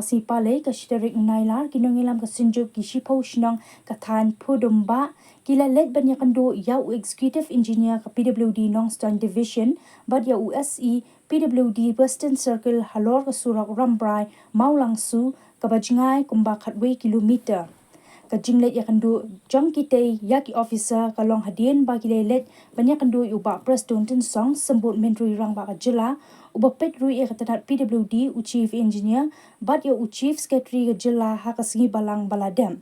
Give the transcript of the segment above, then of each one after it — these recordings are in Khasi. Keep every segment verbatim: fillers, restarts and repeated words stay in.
Ka sngi Palei ka shi tarik Nailar, ki nongïalam ka Synjuk ki shiphew shnong ka thaiñ Phudumbah ki la leit ban ïakynduh ïa u Executive Engineer ka P W D Nongstoiñ Division bad ïa u S E P W D Western Circle halor ka surok Rambrai Mawlangsu kaba jngai kumba khatwei kilometer. Ka jingleit ïakynduh jong kitei ïa ki officer ka long hadien ba ki la leit ban ïakynduh ïa u Bah Prestone Tynsong, Symbud Myntri Rangbah ka jylla, uba peit ruh ïa ka tnat P W D, u Chief Engineer bad ïa u Chief Secretary ka jylla ha ka sngi Balang ba la dep.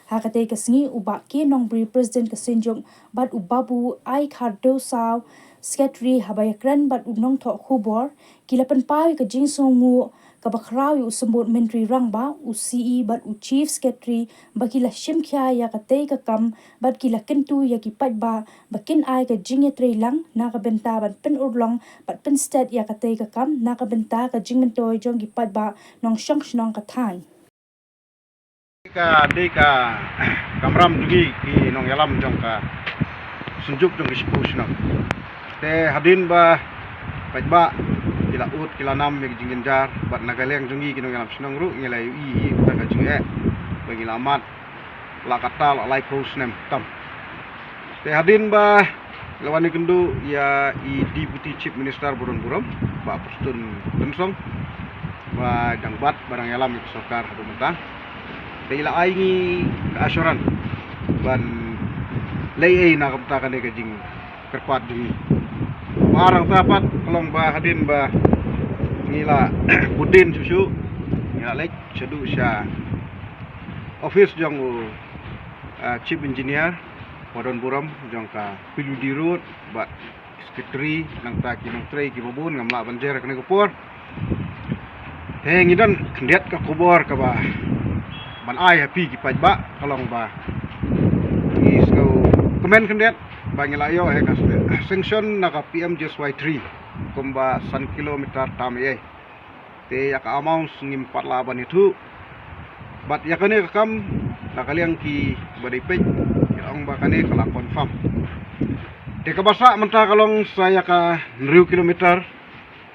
Ha katei ka sngi u Bah K Nongri, President ka Synjuk, bad u Babu I Khardosaw, Secretary, haba ïakren bad u nongthoh khubor, ki la pynpaw ïa ka jingsngewnguh kaba khraw ïa u Symbud Myntri Rangbah, u C E bad u Chief Secretary ba ki la shim khia ïa katei ka kam bad ki la kyntu ïa ki paidbah ba kin ai ka jingïatreilang na ka bynta ban pynurlong bad pynstet ïa katei ka kam na ka bynta ka jingmyntoi jong ki paidbah nongshong shnong ka thaiñ. Ka dei ka kamram jong ngi ki nongïalam jong ka Synjuk jong ki shiphew shnong. Te hadien ba paidbah ki la ud ki la nam ïa ki jingjynjar bad na ka liang jong ngi ki nongïalam shnong ruh ngi la ïohi ïa ka jingeh ba ngi la mad la katta la laiphew snem tam. Te hadien ba la wan ïakynduh ïa i Deputy Chief Minister ba don burom, Bah Prestone Tynsong, ba dang bat ba dang ïalam ïa ka sorkar haduh mynta. Te i la ai ngi ka assurance ban leh ei na ka bynta kane ka jingkyrpad jong ngi. Ba arang ta pat ka long ba hadien ba ngi la bud dien shuh shuh ngi la leit shaduh sha office jong u, ah, Chief Engineer ba don burom jong ka P W D Road bad Secretary, nangta ki nongtrei kiba bun, ngam lah ban jer ha kane ka por. Te ngi don khyndiat ka khubor kaba ban ai ha phi ki paidbah ka long ba ngi sngewkmen khyndiat ba ngi la ïoh ïa ka sanction na ka P M G S Y three kumba san kilometer tam ei. Te ïa ka amount ngim pat lah ban ïathuh. Bad ïa kane ka kam na ka liang kiba dei peit ki la ong ba kane ka la confirm. Te kaba sah mynta ka long sa ïa ka hynriew kilometer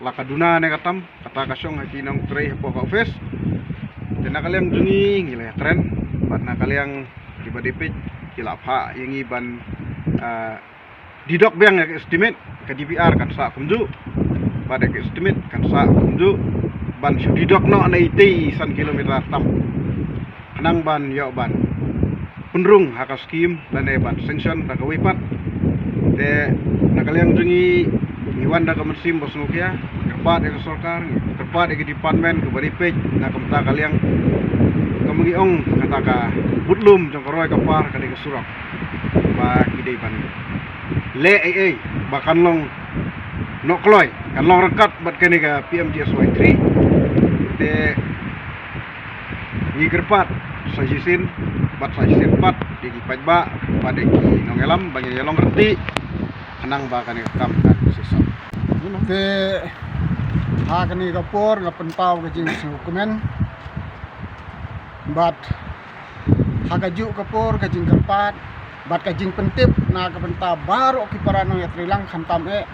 la ka duna ne ka tam, kata ka shong ha ki nongtrei hapoh ka office. Te na ka liang jong ngi ngi la ïakren bad na ka liang kiba dei peit ki la phah ïa ngi ban, ah, deduct biang ïa ka estimate, ka D P R kan sah kumjuh bad ïa ka estimate kan sah kumjuh ban shu deduct noh na itei i san kilometer tam. Khnang ban ïoh ban pynrung ha ka scheme lane ban sanction da kawei pat. Te na ka liang jong ngi ngi wan da ka mynsiem ba sngewkhia, kyrpad ïa ka sorkar, kyrpad ïa ka department kaba dei peit na ka bynta ka liang. Kaba ngi ong kata ka budlum jong ka roi ka par ka dei ka surok. Ba ki dei ban leh ei ei ba kan long noh kloi, kan long ryngkat bad kane ka P M G S Y three. Te ngi kyrpad sa shisien bad sa shisien pat ïa ki paidbah bad ïa ki nongïalam ba ngin ïa long ryntih khnang ba kane ka kam kan shisha. Te ha kane ka por nga pynpaw ka jingsngewkmen bad ha kajuh ka por ka jingkyrpad bad ka jingpyntip na ka bynta baroh ki para nongïatreilang khamtam eh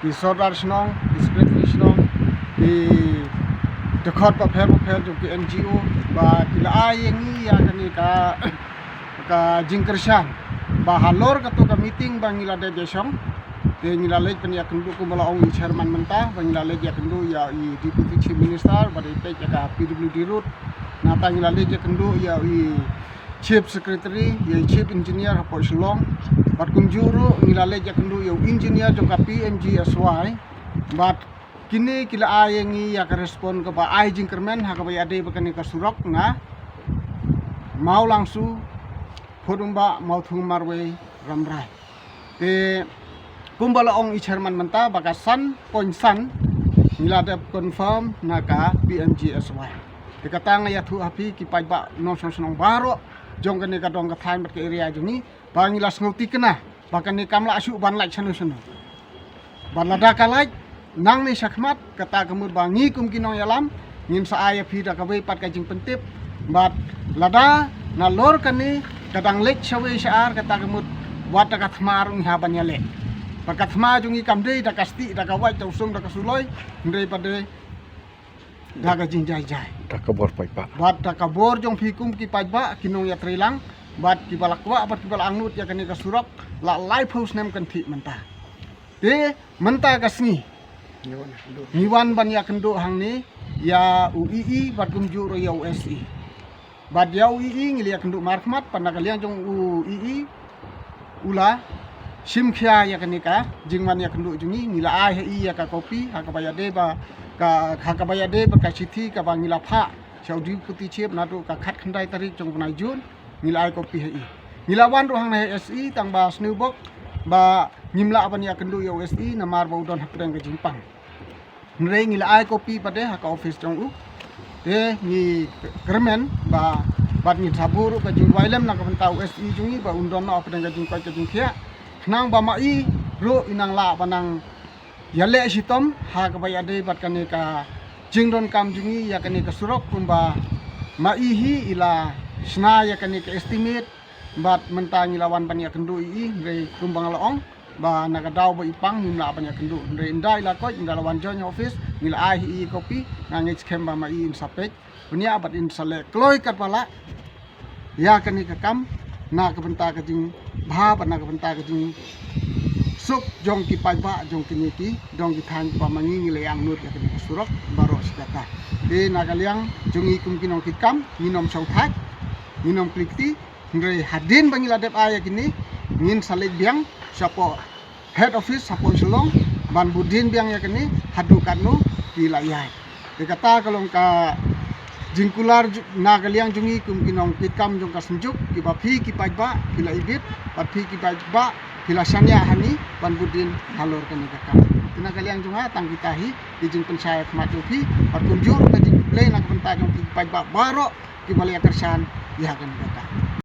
ki sordar shnong, ki secretary shnong, ki dkhot bapher bapher jong ki N G O ba ki la ai ïa ngi ïa kane ka, ka jingkyrshan ba halor kato ka meeting ba ngi la dep ïashong. Te ngi la leit pynïakynduh kumba la ong i chairman mynta ba ngi la leit ïakynduh ïa i Deputy Chief Minister ba dei peit ïa ka P W D Road. Nangta ngi la leit ïakynduh ïa i Chief Secretary, ïa i Chief Engineer hapoh Shillong. Bad kumjuh ruh ngi la leit ïakynduh ïa u engineer jong ka P M G S Y. Bad kine ki la ai ïa ngi ïa ka respond kaba ai jingkyrmen ha kaba ïadei bad kane ka surok na Mawlangsu, Phudumbah, Mawthung Marwei, Rambrai. Te kumba la ong i chairman mynta ba ka san point san ngi la dep confirm na ka P M G S Y. Te kata nga ïathuh ha phi ki paidbah nongshong shnong baroh jong kane ka dong ka thaiñ bad ka area jong ngi ba ngi la sngewthikna ba kane kam lah shuh ban lait shano shano. Bad lada ka lait nangne shakhmat, kata ka mut ba ngi kum ki nongïalam ngin sa ai ïa phi da kawei pat ka jingpyntip. Bad lada nalor kane ka dang leit shawei sha ar, kata ka mut wat da ka thma ruh ngi hap ban ïaleh. Bad ka thma jong ngi kam dei da ka stieh, da ka wait, da u sum, da ka suloi, hynrei pat dei da ka jingjai jai. Ka ka bor paidbah. Bad da ka bor jong phi kum ki paidbah ki nongïatreilang bad kiba la kwah bad kiba la angnud ïa kane ka surok la laiphew snem kan thik mynta. Te mynta ka sngi ngi wan ban ïakynduh hangne ïa u E E bad kumjuh ruh ïa u S E. Bad ïa u E E ngi la ïakynduh markhmat, pat na ka liang jong u E E u la shim khia ïa kane ka jingwan ïakynduh jong ngi, ngi la ai ha i ïa ka kopi ha kaba ïadei ba ka, ha kaba ïadei ba ka shithi kaba ngi la phah sha u Deputy Chief naduh ka khatkhyndai tarik jong u bnai June. Ngi la ai kopi ha i. Ngi la wan ruh hangne ha S E tang ba sniewbok ba ngim lah ban ïakynduh ïa u S E namar ba u don hapdeng ka jingpang. Hynrei ngi la ai kopi pat de ha ka office jong u. Te ngi kyrmen ba bad ngi thabu ruh ka jingduwai lem na ka bynta u S E jong ngi ba un don noh hapdeng ka jingkoit ka jingkhiah. Khnang ba ma i ruh i nang lah ba nang ïaleh shitom ha kaba ïadei bad kane ka jingdonkam jong ngi ïa kane ka surok kumba ma i hi i la shna ïa kane ka estimate bad mynta ngi la wan ban ïakynduh ïa i, hynrei kumba nga la ong ba na ka daw ba i pang ngim lah ban ïakynduh, hynrei ynda i la koit, ynda la wan join office ngi la ai ha i kopi. Nga ngeit skhem ba ma i in sa peit bniah bad in sa leh kloi katba lah ïa kane ka kam na ka bynta ka jingbha bad na ka bynta ka jingsuk jong ki paidbah jong kine ki dong ki thaiñ ba ma ngi ngi la ïa angnud ïa kane ka surok baroh shi katta. Te na ka liang jong ngi kum ki nongkitkam ngin ym shong thait, ngin ym kli kti, hynrei hadien ba ngi la dep ai ïa kine ngin sa leit biang shapoh head office hapoh Shillong ban bud dien biang ïa kane haduh katno ki la ïaid. Te kata ka long ka jingkular ju-, na ka liang jong ngi kum ki nongkitkam jong ka Synjuk, kiba phi ki paidbah phi la ibit bad phi ki paidbah phi la shaniah ha ngi ban bud dien halor kane ka kam. Te na ka liang jong nga tang kita hi ki jingpynshai ha khmat jong phi bad kumjuh ruh ka jingkhublei na ka bynta jong phi ki paidbah baroh kiba la ïa kyrshan ïa kane ka kam.